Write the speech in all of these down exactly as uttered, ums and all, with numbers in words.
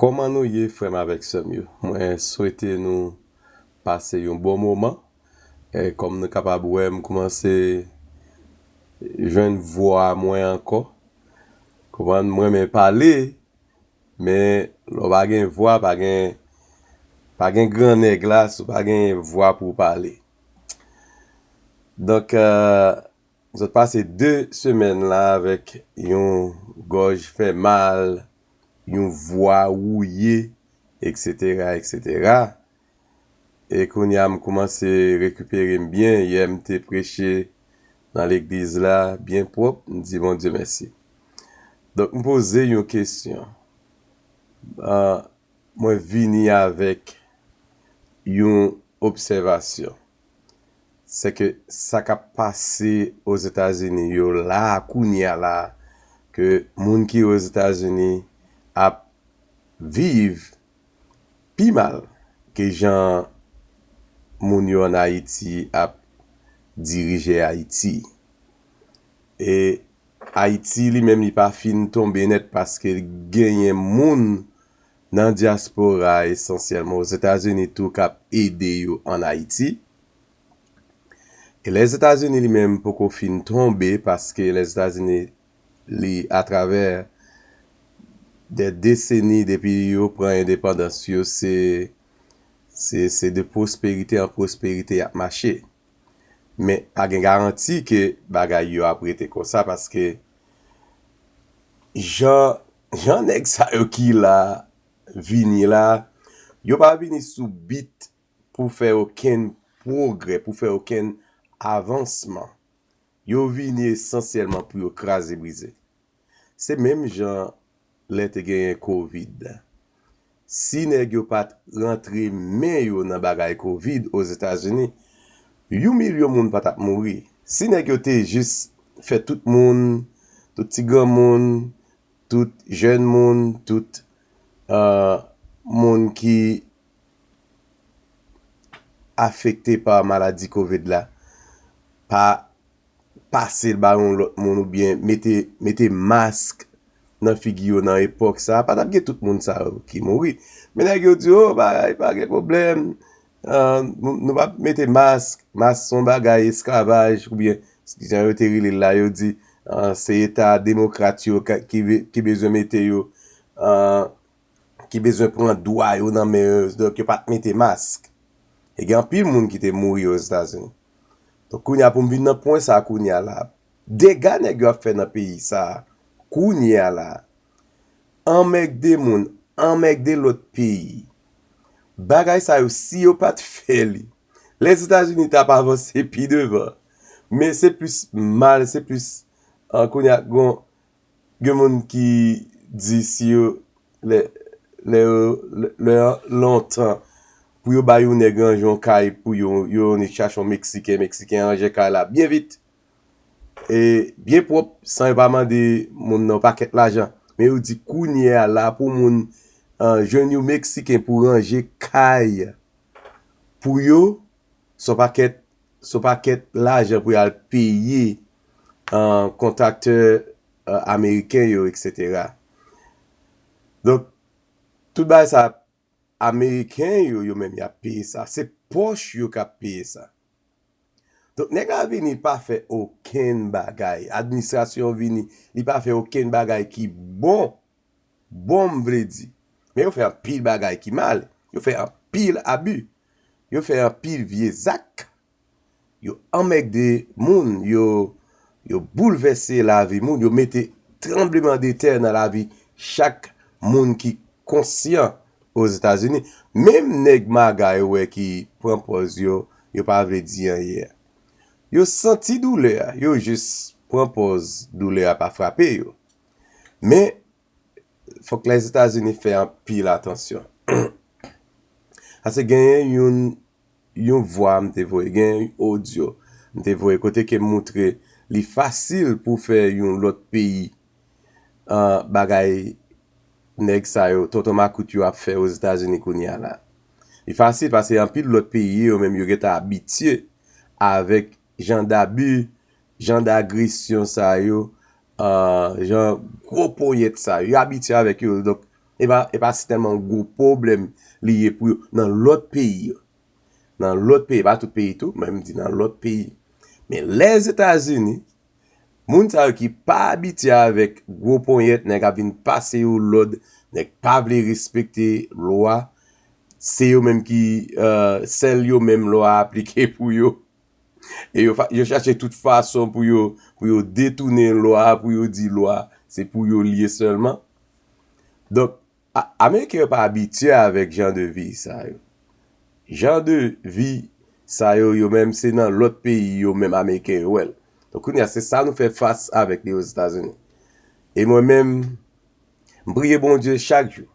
Kòman nou ye, frè m avèk sè m yo? Mwen swete nou pase yon bon moman. E kòm nou kapab wè, m kòmanse jwenn vwa mwen ankò. Konprann, mwen renmen pale, men lè w pa gen vwa, pa gen, pa gen gran nèg la, si w pa gen vwa pou w pale. Donk, euh, m sot pase de semèn la avèk yon gòj fè mal, yon vwa wouye, etsetera, etsetera. E kounye a, m kòmanse rekipere m byen. Yè, m te preche nan legliz la, byen pwòp. M di Bondye mèsi. Donk, m poze yon kesyon. Ah, mwen vini avèk yon obsèvasyon. Se ke sa k ap pase Ozetazini yo la, kounye a la, ke moun ki Ozetazini ap viv pi mal ke jan moun yo ann Ayiti ap dirije Ayiti. E Ayiti li menm li pa fin tonbe nèt paske genyen moun nan dyaspora, esansyèlman Ozetazini tou, k ap ede yo ann Ayiti. E Lèzetazini li menm poko fin tonbe paske Lèzetazini li atravè dè deseni depi yo pran endepandans yo, se, se, se de pwosperite an pwosperite y ap mache. Men pa gen garanti ke bagay yo ap rete konsa paske jan, jan nèg sa yo ki la vini la, yo pa vini sou bit pou fè okenn pwogrè, pou fè okenn avansman. Yo vini esansyèlman pou yo kraze brize. Se menm jan lè te genyen kovid la. Si nèg yo pa t rantre men yo nan bagay kovid Ozetazini, yon milyon moun pa t ap mouri. Si nèg yo te jis fè tout moun, tout ti granmoun, tout jèn moun, tout, euh, moun ki afekte pa maladi kovid la, pa pase l ba yon lòt moun oubyen mete, mete mask nan figi yo nan epòk sa a, pa t ap gen tout moun sa yo ki mouri. Men nèg yo di, "O, bagay, pa gen pwoblèm. Ah, nou, nou p ap mete mask. Mask se yon bagay esklavaj," oubyen, jan yo te rele l la, yo di, ah, se eta demokrat yo ka, ki, be- ki bezwen mete yo, ah, ki bezwen pran dwa yo nan men yo, donk yo pa t mete mask. E gen anpil moun ki te mouri Ozetazini. Donk, kounye a, pou m vin nan pwen sa a kounye a la, dega nèg yo ap fè nan peyi sa a kounye a la, anmègde moun, anmègde lòt peyi. Bagay sa yo, si yo pa t fè li, Lèzetazini t ap avanse pi devan. Men se plis mal, se plis, ah, kounye a, gon, gen moun ki di si yo, lè, lè yo, lè, lè lontan, pou yo bay yon nèg ranje yon kay pou yo, yo annik chache yon Meksiken, Meksiken ranje kay la byen vit. E byen pwòp, san yo pa mande moun nan yon pakèt lajan. Men yo di kounye a la pou moun, ah, jwenn yon Meksiken pou ranje kay pou yo, se yon pakèt, se yon pakèt lajan pou y al peye, ah, kontraktè, ah, ameriken yo, etsetera. Donk, tout bagay sa, ameriken yo, yo menm y ap peye sa. Se pòch yo k ap peye sa. Donk, nèg la vini, li pa fè okenn bagay. Administrasyon vini, li pa fè okenn bagay ki bon. Bon, m vle di. Men yo fè anpil bagay ki mal. Yo fè anpil abi. Yo fè anpil vye zak. Yo anmègde moun. Yo, yo boulvèse lavi moun. Yo mete tranblemanntè nan lavi chak moun ki konsyan Ozetazini. Menm nèg maga yo wè ki pran pòz yo, yo pa vle di anyen. Yo santi doulè a, yo jis pran pòz doulè a pa frape yo. Men, fòk Lèzetazini fè anpil atansyon. Paske genyen youn, yon vwa m te voye, genyen yon odyo m te voye kote ke m moutre li fasil pou fè yon lòt peyi, ah, bagay nèg sa yo, tonton makout yo ap fè Ozetazini kounye a la. Li fasil paske anpil lòt peyi yo menm yo gentan abitye avèk jan dabi, jan dagresyon sa yo, ah, jan gwo ponyèt sa yo. Yo abitye avèk yo. Donk, e pa, e pa si tèlman yon gwo pwoblèm li ye pou yo nan lòt peyi yo. Nan lòt peyi, pa tout peyi tou, men m di nan lòt peyi. Men Lèzetazini, moun sa yo ki pa abitye avèk gwo ponyèt, nèg ap vin pase yo lòd, nèg pa vle respekte lwa, se yo menm ki, euh, sèl yo menm lwa a aplike pou yo. E yo, fa- yo chache tout fason pou yo, pou yo detounen lwa a, pou yo di lwa a, se pou yo l ye sèlman. Donk, a- Ameriken yo pa abitye avèk jan de vi sa yo. Jan de vi sa yo, yo menm, se nan lòt peyi yo menm Ameriken yo wè l. Donk, kounye a, se sa nou fè fas avèk li Ozetazini. E mwen menm, m priye Bondye chak jou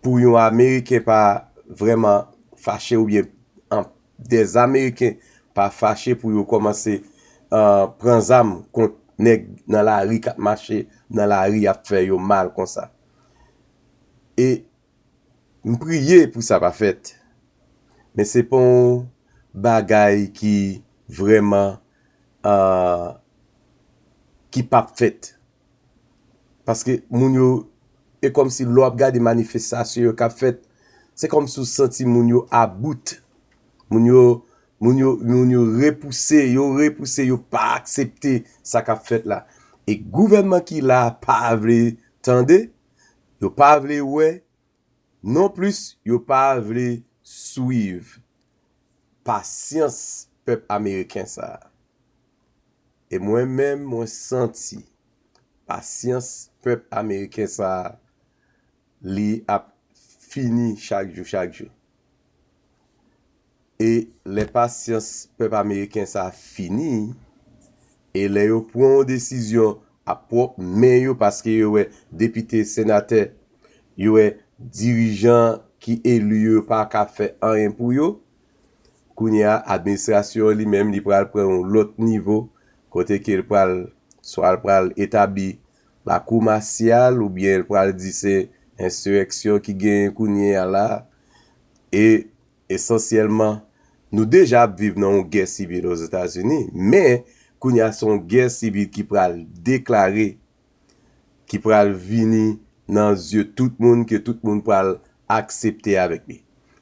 pou yon Ameriken pa vrèman fache oubyen an- des Ameriken pa fache pou yo kòmanse, euh, pran zam kont nèg nan lari k ap mache nan lari ap fè yo mal konsa. E m priye pou sa pa fèt. Men se pa yon bagay ki vrèman, euh, ki p ap fèt. Paske moun yo, e kòmsi lè w ap gade manifestasyon yo k ap fèt, se kòmsi w santi moun yo about. Moun yo, moun yo, moun yo repouse, yo repouse, yo pa aksepte sa k ap fèt la. E gouvènman ki la a pa vle tande, yo pa vle wè, non plis yo pa vle swiv pasyans pèp ameriken sa a. E mwen menm, mwen santi pasyans pèp ameriken sa a, li ap fini chak jou, chak jou. E lè pasyans pèp ameriken sa a fini, e lè yo pran yon desizyon a pwòp men yo, paske yo wè depite, senatè, yo wè dirijan ki eli yo, yo pa ka fè anyen pou yo, kounye a, administrasyon an li menm, li pral pran yon lòt nivo, kote ke l pral, swa l pral etabli lakou masyal, oubyen l pral di se ensirèksyon ki genyen kounye a la. E esansyèlman, nou deja ap viv nan yon gè sivil Ozetazini, men kounye a se yon gè sivil ki pral deklare, ki pral vini nan zye tout moun, ke tout moun pral aksepte avèk li.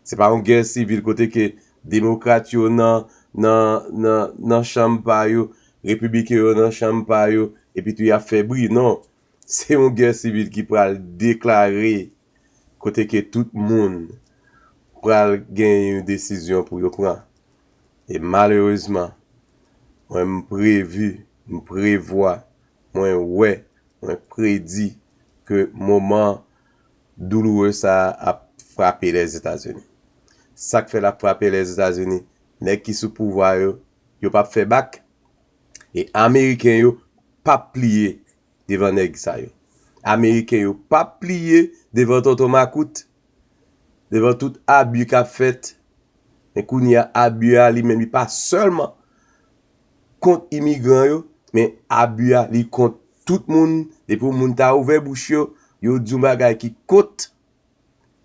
Se pa yon gè sivil kote ke demokrat yo nan, nan, nan, nan chanm pa yo, repibliken yo nan chanm pa yo, epi tou y ap fè bri. Non, se yon gè sivil ki pral deklare, kote ke tout moun pral gen yon desizyon pou yo pran. E malerezman, mwen m previ, m prevwa, mwen wè, mwen predi ke moman douloure sa a ap frape Lèzetazini. Sa k fè l ap frape Lèzetazini, nèg ki sou pouvwa yo, yo p ap fè bak. E Ameriken yo p ap pliye devan nèg sa yo. Ameriken yo p ap pliye devan tonton makout, devan tout abi k ap fèt. Men kounye a, abi a li menm, li pa sèlman kont imigran yo, men abi a, li kont tout moun. Depi yon moun ta ouvè bouch yo, yo di yon bagay ki kont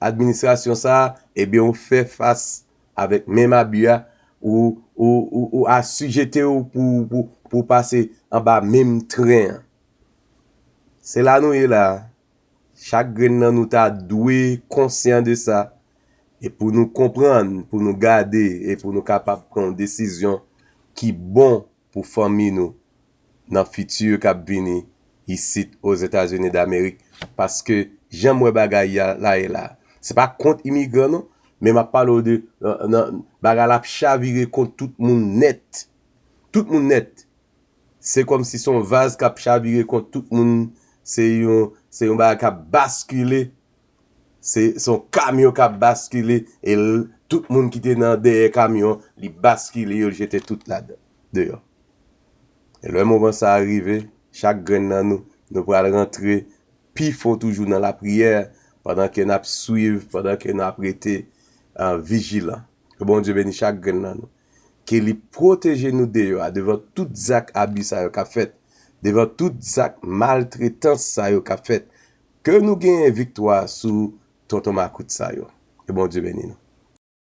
administrasyon sa a, ebyen, ou fè fas avèk menm abi a, ou, ou, ou, ou asijete w pou, pou, pou pase anba menm tren an. Se la nou ye la a. Chak grenn nan nou ta dwe konsyan de sa. E pou nou konprann, pou nou gade, e pou nou kapab pran yon desizyon ki bon pou fanmi nou nan fiti k ap vini isit Ozetazini Damerik. Paske jan m wè bagay la ye la, se pa kont imigran non, men m ap pale w de, nan, nan, bagay la ap chavire kont tout moun nèt. Tout moun nèt. Se kòmsi se yon vaz k ap chavire kont tout moun. Se yon, se yon bagay k ap baskile. Se, se yon kamyon k ap baskile. E l- tout moun ki te nan dèyè kamyon, li baskile, yo jete tout ladan, deyò. E lè moman sa a rive, chak grenn nan nou, nou pral rantre pi fon toujou nan lapriyè, pandan ke n ap swiv, pandan ke n ap rete, ah, vijilan. Ke Bondye beni chak grenn nan nou. Ke li pwoteje nou deyò a, devan tout zak abi sa yo k ap fèt, devan tout zak maltretans sa yo k ap fèt. Ke nou genyen viktwa sou tonton makout sa yo. Ke Bondye beni nou.